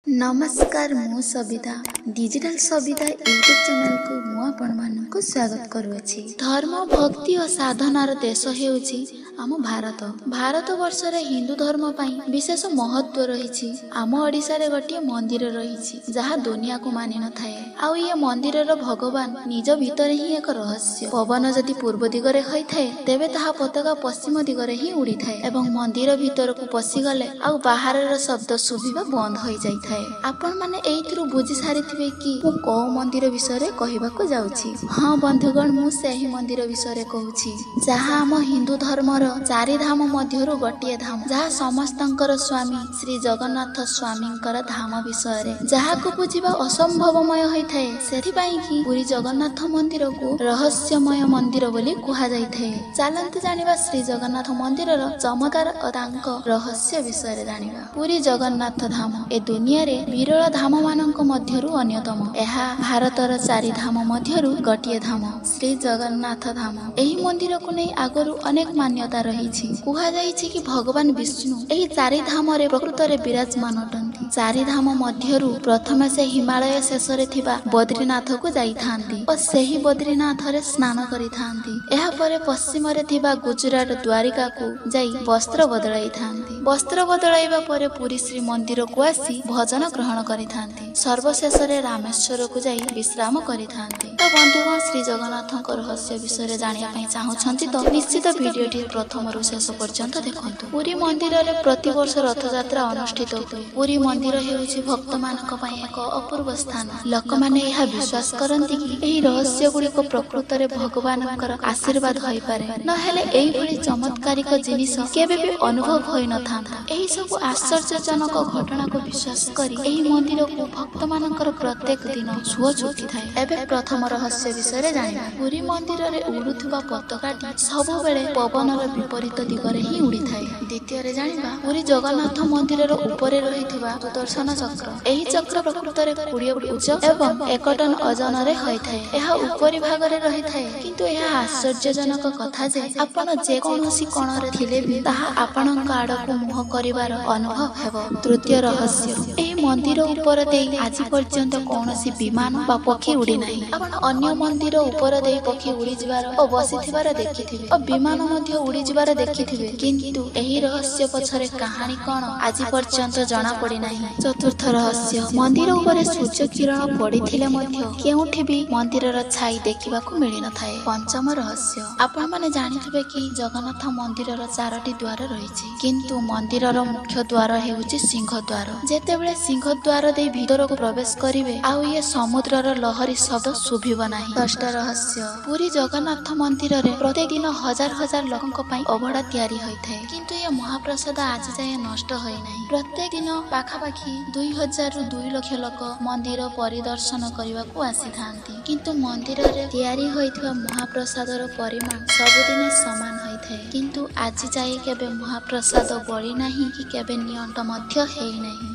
ନମସ୍କାର, ମୁଁ Sabita. Digital Sabita YouTube ଚ୍ୟାନେଲକୁ ମୁଁ ଆପଣମାନଙ୍କୁ ସ୍ୱାଗତ କରୁଅଛି। ଧର୍ମ, ଭକ୍ତି ଓ ସାଧନାର ଦେଶ ହେଉଛି ଆମ ଭାରତ। ଭାରତ ବର୍ଷରେ ହିନ୍ଦୁ ଧର୍ମ ପାଇଁ ବିଶେଷ ମହତ୍ଵ ରହିଛି। ଆମ ଓଡ଼ିଶାରେ ଗୋଟିଏ ମନ୍ଦିର ରହିଛି, ଯାହା ଦୁନିଆକୁ ମାନିନଥାଏ। ଆଉ ଇଏ ମନ୍ଦିରର ଭଗବାନ ନିଜ ଭିତରେ ହିଁ ଏକ ରହସ୍ୟ। ପବନ ଯଦି ପୂର୍ବ ଦିଗରେ ହୋଇଥାଏ, ତେବେ ତାହା ପତାକା ପଶ୍ଚିମ ଦିଗରେ ହିଁ ଉଡ଼ିଥାଏ ଏବଂ ମନ୍ଦିର ଭିତରକୁ ପଶିଗଲେ ଆଉ ବାହାରର ଶବ୍ଦ ଶୁଭିବା ବନ୍ଦ ହୋଇଯାଇଥାଏ। ଆପଣମାନେ ଏଇଥିରୁ ବୁଝି ସାରିଥିବେ କି ମୁଁ କୋଉ ମନ୍ଦିର ବିଷୟରେ କହିବାକୁ ଯାଉଛି। ହଁ ବନ୍ଧୁଗଣ, ମୁଁ ସେହି ମନ୍ଦିର ବିଷୟରେ କହୁଛି, ଯାହା ଆମ ହିନ୍ଦୁ ଧର୍ମର ଚାରି ଧାମ ମଧ୍ୟରୁ ଗୋଟିଏ ଧାମ, ଯାହା ସମସ୍ତଙ୍କର ସ୍ୱାମୀ ଶ୍ରୀ ଜଗନ୍ନାଥ ସ୍ୱାମୀଙ୍କର ଧାମ ବିଷୟରେ, ଯାହାକୁ ବୁଝିବା ଅସମ୍ଭବମୟ ହୋଇଥାଏ। ସେଥିପାଇଁ କି ପୁରୀ ଜଗନ୍ନାଥ ମନ୍ଦିରକୁ ରହସ୍ୟମୟ ମନ୍ଦିର ବୋଲି କୁହାଯାଇଥାଏ। ଚାଲନ୍ତୁ ଜାଣିବା ଶ୍ରୀ ଜଗନ୍ନାଥ ମନ୍ଦିରର ଚମତ୍କାର ଓ ତାଙ୍କ ରହସ୍ୟ ବିଷୟରେ ଜାଣିବା। ପୁରୀ ଜଗନ୍ନାଥ ଧାମ ଏ ଦୁନିଆରେ ବିରଳ ଧାମ ମାନଙ୍କ ମଧ୍ୟରୁ ଅନ୍ୟତମ। ଏହା ଭାରତର ଚାରି ଧାମ ମଧ୍ୟରୁ ଗୋଟିଏ ଧାମ, ଶ୍ରୀ ଜଗନ୍ନାଥ ଧାମ। ଏହି ମନ୍ଦିରକୁ ନେଇ ଆଗରୁ ଅନେକ ମାନ୍ୟତା ରହିଛି। କୁହାଯାଇଛି କି ଭଗବାନ ବିଷ୍ଣୁ ଏହି ଚାରି ଧାମରେ ପ୍ରକୃତରେ ବିରାଜମାନ ଅଟନ୍ତି। ଚାରି ଧାମ ମଧ୍ୟରୁ ପ୍ରଥମେ ସେ ହିମାଳୟ ଶେଷରେ ଥିବା ବଦ୍ରିନାଥକୁ ଯାଇଥାନ୍ତି ଓ ସେହି ବଦ୍ରିନାଥରେ ସ୍ନାନ କରିଥାନ୍ତି। ଏହାପରେ ପଶ୍ଚିମରେ ଥିବା ଗୁଜୁରାଟ ଦ୍ୱାରିକାକୁ ଯାଇ ବସ୍ତ୍ର ବଦଳାଇଥାନ୍ତି। ବସ୍ତ୍ର ବଦଳାଇବା ପରେ ପୁରୀ ଶ୍ରୀ ମନ୍ଦିରକୁ ଆସି ଭଜନ ଗ୍ରହଣ କରିଥାନ୍ତି। ସର୍ବଶେଷରେ ରାମେଶ୍ୱରକୁ ଯାଇ ବିଶ୍ରାମ କରିଥାନ୍ତି। ତ ବନ୍ଧୁଗଣ, ଶ୍ରୀ ଜଗନ୍ନାଥଙ୍କ ରହସ୍ୟ ବିଷୟରେ ଜାଣିବା ପାଇଁ ଚାହୁଁଛନ୍ତି ତ ନିଶ୍ଚିତ ଭିଡ଼ିଓଟି ପ୍ରଥମରୁ ଶେଷ ପର୍ଯ୍ୟନ୍ତ ଦେଖନ୍ତୁ। ପୁରୀ ମନ୍ଦିରରେ ପ୍ରତିବର୍ଷ ରଥଯାତ୍ରା ଅନୁଷ୍ଠିତ ହୁଏ। ପୁରୀ ମନ୍ଦିର ହେଉଛି ଭକ୍ତମାନଙ୍କ ପାଇଁ ଏକ ଅପୂର୍ବ ସ୍ଥାନ। ଲୋକମାନେ ଏହା ବିଶ୍ୱାସ କରନ୍ତି କି ଏହି ରହସ୍ୟ ଗୁଡ଼ିକ ପ୍ରକୃତରେ ଭଗବାନଙ୍କର ଆଶୀର୍ବାଦ ହୋଇପାରେ, ନହେଲେ ଏଇଭଳି ଚମତ୍କାରିକ ଜିନିଷ କେବେ ବି ଅନୁଭବ ହୋଇନଥାନ୍ତା। ଏହି ସବୁ ଆଶ୍ଚର୍ଯ୍ୟଜନକ ଘଟଣାକୁ ବିଶ୍ୱାସ କରି ଏହି ମନ୍ଦିରକୁ ଭକ୍ତମାନଙ୍କର ପ୍ରତ୍ୟେକ ଦିନ ସୁଅ ଛୁଟିଥାଏ। ଏବେ ପ୍ରଥମ ରହସ୍ୟ ବିଷୟରେ ଜାଣିବା। ପୁରୀ ମନ୍ଦିରରେ ଉଡୁଥିବା ପତାକାଟି ସବୁବେଳେ ପବନର ବିପରୀତ ଦିଗରେ ହିଁ ଉଡ଼ିଥାଏ। ଦ୍ୱିତୀୟରେ ଜାଣିବା ପୁରୀ ଜଗନ୍ନାଥ ମନ୍ଦିରର ଉପରେ ରହିଥିବା ସୁଦର୍ଶନ ଚକ୍ର। ଏହି ଚକ୍ର ପ୍ରକୃତରେ 20 ଫୁଟ ଉଚ୍ଚ ଏବଂ 1 ଟନ ଓଜନରେ ହୋଇଥାଏ। ଏହା ଉପରି ଭାଗରେ ରହିଥାଏ, କିନ୍ତୁ ଏହା ଆଶ୍ଚର୍ଯ୍ୟଜନକ କଥା ଯେ ଆପଣ ଯେକୌଣସି କୋଣରେ ଥିଲେ ବି ତାହା ଆପଣଙ୍କ ଆଡ଼କୁ ମୁହଁ କରିବାର ଅନୁଭବ ହେବ। ତୃତୀୟ ରହସ୍ୟ, ଏହି ମନ୍ଦିର ଉପର ଦେଇ ଆଜି ପର୍ଯ୍ୟନ୍ତ କୌଣସି ବିମାନ ବା ପକ୍ଷୀ ଉଡ଼ିନାହିଁ। ଆପଣ ଅନ୍ୟ ମନ୍ଦିର ଉପର ଦେଇ ପକ୍ଷୀ ଉଡ଼ିଯିବାର ଓ ବସିଥିବାର ଦେଖିଥିବେ ଓ ବିମାନ ମଧ୍ୟ ଉଡ଼ିଯିବାର ଦେଖିଥିବେ, କିନ୍ତୁ ଏହି ରହସ୍ୟ ପଛରେ କାହାଣୀ କଣ ଆଜି ପର୍ଯ୍ୟନ୍ତ ଜଣା ପଡ଼ିନାହିଁ। ଚତୁର୍ଥ ରହସ୍ୟ, ମନ୍ଦିର ଉପରେ ସୂର୍ଯ୍ୟ କିରଣ ପଡ଼ିଥିଲେ ମଧ୍ୟ କେଉଁଠି ବି ମନ୍ଦିରର ଛାଇ ଦେଖିବାକୁ ମିଳିନଥାଏ। ପଞ୍ଚମ ରହସ୍ୟ, ଆପଣମାନେ ଜାଣିଥିବେ କି ଜଗନ୍ନାଥ ମନ୍ଦିରର 4ଟି ଦ୍ୱାର ରହିଛି, କିନ୍ତୁ ମନ୍ଦିରର ମୁଖ୍ୟ ଦ୍ୱାର ହେଉଛି ସିଂହ ଦ୍ୱାର। ଯେତେବେଳେ ସିଂହ ଦ୍ୱାର ଦେଇ ଭିତରକୁ ପ୍ରବେଶ କରିବେ, ଆଉ ଇଏ ସମୁଦ୍ରର ଲହରୀ ଶବ୍ଦ ଶୁଭିବ ନାହିଁ। ଷଷ୍ଠ ରହସ୍ୟ, ପୁରୀ ଜଗନ୍ନାଥ ମନ୍ଦିରରେ ପ୍ରତ୍ୟେକ ଦିନ ହଜାର ହଜାର ଲୋକଙ୍କ ପାଇଁ ଅବଢା ତିଆରି ହୋଇଥାଏ, କିନ୍ତୁ ଏ ମହାପ୍ରସାଦ ଆଜି ଯାଏଁ ନଷ୍ଟ ହୋଇନାହିଁ। ପ୍ରତ୍ୟେକ ଦିନ ପାଖାପାଖି 2000ରୁ 2 ଲକ୍ଷ ଲୋକ ମନ୍ଦିର ପରିଦର୍ଶନ କରିବାକୁ ଆସିଥାନ୍ତି, କିନ୍ତୁ ମନ୍ଦିରରେ ତିଆରି ହୋଇଥିବା ମହାପ୍ରସାଦର ପରିମାଣ ସବୁଦିନ ସମାନ ହୋଇଥାଏ, କିନ୍ତୁ ଆଜି ଯାଏ କେବେ ମହାପ୍ରସାଦ ବଳି ନାହିଁ କି କେବେ ନିଅଣ୍ଟ ମଧ୍ୟ ହେଇନାହିଁ।